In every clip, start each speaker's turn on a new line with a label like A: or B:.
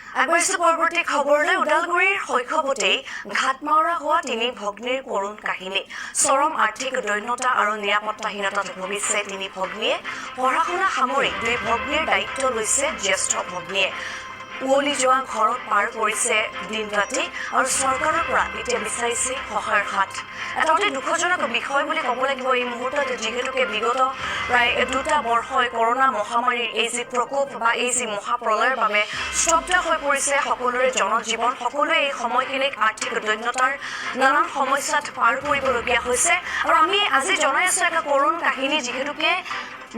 A: আগবাঢ়িছো পৰৱৰ্তী খবৰলৈ। ওদালগুৰিৰ শৈশৱতেই ঘাটমাউৰা হোৱা তিনি ভগ্নীৰ কৰুণ কাহিনী। চৰম আৰ্থিক দৈন্যতা আৰু নিৰাপত্তাহীনতাত ভুগিছে তিনি ভগ্নীয়ে। পঢ়া শুনা সামৰি দুই ভগ্নীৰ দায়িত্ব লৈছে জ্যেষ্ঠ ভগ্নীয়ে। উৱলি যোৱা ঘৰত পাৰ কৰিছে দিন ৰাতি আৰু চৰকাৰৰ পৰা এতিয়া বিচাৰিছে সহায়ৰ হাত। এটা অতি দুখজনক বিষয় বুলি ক'ব লাগিব এই মুহূৰ্তত, যিহেতুকে বিগত প্ৰায় 2টা বৰ্ষই কৰোণা মহামাৰীৰ এই যি প্ৰকোপ বা এই যি মহাপ্ৰলয়ৰ বাবে স্তব্ধ হৈ পৰিছে সকলোৰে জনজীৱন। সকলোৱে এই সময়খিনিক আৰ্থিক দৈন্যতাৰ নানান সমস্যাত পাৰ কৰিবলগীয়া হৈছে। আৰু আমি আজি জনাই আছো এটা কৰুণ কাহিনী, যিহেতুকে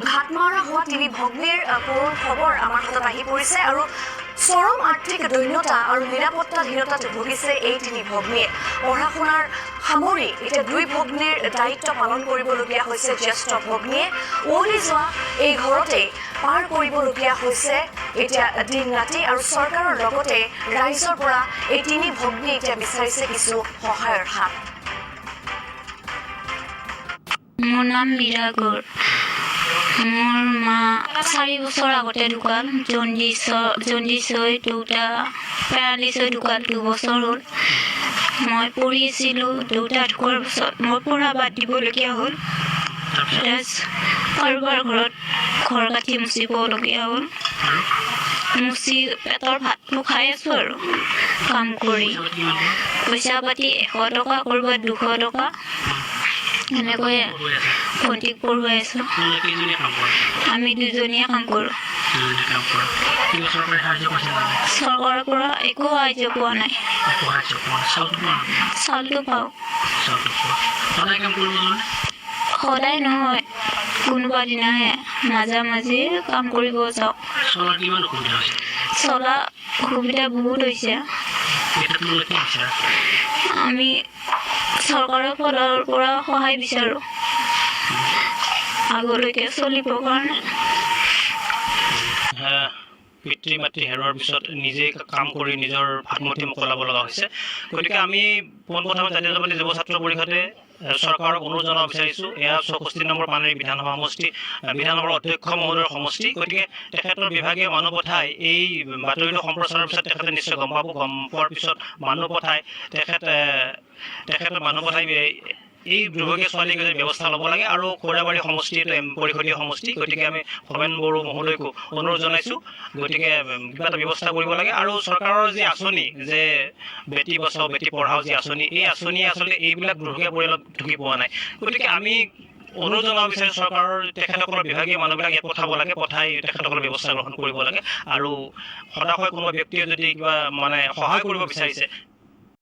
A: ঘাটমাউৰা হোৱা তিনি ভগ্নীৰ কৰুণ খবৰ আমাৰ হাতত আহি পৰিছে আৰু চৰম আৰ্থিক দৈন্যতা আৰু নিৰাপত্তাহীনতাত ভুগিছে এই তিনি ভগ্নীয়ে। পঢ়া শুনাৰ সামৰি এতিয়া দুই ভগ্নীৰ দায়িত্ব পালন কৰিবলগীয়া হৈছে জ্যেষ্ঠ ভগ্নীয়ে। উৱলি যোৱা এই ঘৰতেই পাৰ কৰিবলগীয়া হৈছে এতিয়া দিন ৰাতি আৰু চৰকাৰৰ লগতে ৰাইজৰ পৰা এই তিনি ভগ্নীয়ে এতিয়া বিচাৰিছে কিছু সহায়ৰ হাত।
B: মোৰ নাম মীৰা গৌৰ। মোৰ মা 4 বছৰ আগতে ঢুকাল। জণ্ডিচ হৈ, দেউতা পেৰালিছ হৈ ঢুকাল, 2 বছৰ হ'ল। মই পঢ়ি আছিলোঁ। দেউতা ঢুকোৱাৰ পাছত মই পঢ়া বাদ দিবলগীয়া হ'ল। তাৰপিছত কাৰোবাৰ ঘৰত ঘৰ কাঠি মুচিবলগীয়া হ'ল। মুচি পেটৰ ভাতটো খাই আছোঁ আৰু কাম কৰি। পইচা পাতি 100 টকা, ক'ৰবাত 200 টকা, এনেকৈয়ে ভণ্টিক পঢ়ুৱাই আছোঁ।
C: কেইজনীয়ে কাম কৰে?
B: আমি দুজনীয়ে কাম কৰোঁ।
C: দুজনীয়ে কাম কৰা। কিবা চৰকাৰে সাহায্য কৰিছে নে নাই?
B: চৰকাৰৰ পৰা একো সাহায্য পোৱা নাই।
C: একো সাহায্য পোৱা নাই। চাউলটো পোৱা নাই?
B: চাউলটো পাওঁ।
C: চাউলটো পোৱা। সদায় কাম কৰিব যোৱা নে?
B: সদায় নহয়, কোনোবা দিনাহে মাজে মাজে কাম কৰিব যাওঁ।
C: চলাৰ কিমান অসুবিধা হৈছে?
B: চলা অসুবিধা বহুত হৈছে।
C: এতিয়া তোমালোকে কি বিচাৰা?
B: আমি চৰকাৰৰ ফালৰ পৰা সহায় বিচাৰোঁ আগলৈকে চলিবৰ কাৰণে।
C: পিতৃ মাতৃ হেৰুৱাৰ পিছত নিজেই কাম কৰি নিজৰ ভাতমুঠি মোকলাব লগা হৈছে। গতিকে আমি পোনপ্ৰথমে জাতীয়তাবাদী যুৱ ছাত্ৰ পৰিষদে চৰকাৰক অনুৰোধ জনাব বিচাৰিছোঁ, এয়া 64 নম্বৰ পানেৰী বিধানসভা সমষ্টি, বিধানসভাৰ অধ্যক্ষ মহোদয়ৰ সমষ্টি। গতিকে তেখেতৰ বিভাগীয় মানুহ পঠাই, এই বাতৰিটো সম্প্ৰচাৰৰ পিছত তেখেতে নিশ্চয় গম পাব। গম পোৱাৰ পিছত মানুহ পঠাই, তেখেতৰ মানুহ পঠাই এই দুৰ্ভগীয়া ছোৱালীকেইজনীৰ ব্যৱস্থা ল'ব লাগে। আৰু খৈৰাবাৰী সমষ্টি এইটো পৰিষদীয় সমষ্টি। গতিকে আমি ভৱেন বড়ো মহোদয়কো অনুৰোধ জনাইছোঁ। গতিকে কিবা এটা ব্যৱস্থা কৰিব লাগে। আৰু চৰকাৰৰ যি আঁচনি যে বেটী বচাও বেটী পঢ়াও যি আঁচনি, এই আঁচনিয়ে আচলতে এইবিলাক দুৰ্ভগীয়া পৰিয়ালক ঢুকি পোৱা নাই। গতিকে আমি অনুৰোধ জনাব বিচাৰিছোঁ, চৰকাৰৰ তেখেতসকলৰ বিভাগীয় মানুহবিলাক ইয়াত পঠাব লাগে, পঠাই তেখেতসকলৰ ব্যৱস্থা গ্ৰহণ কৰিব লাগে। আৰু সদাশয় কোনোবা ব্যক্তিয়ে যদি কিবা মানে সহায় কৰিব বিচাৰিছে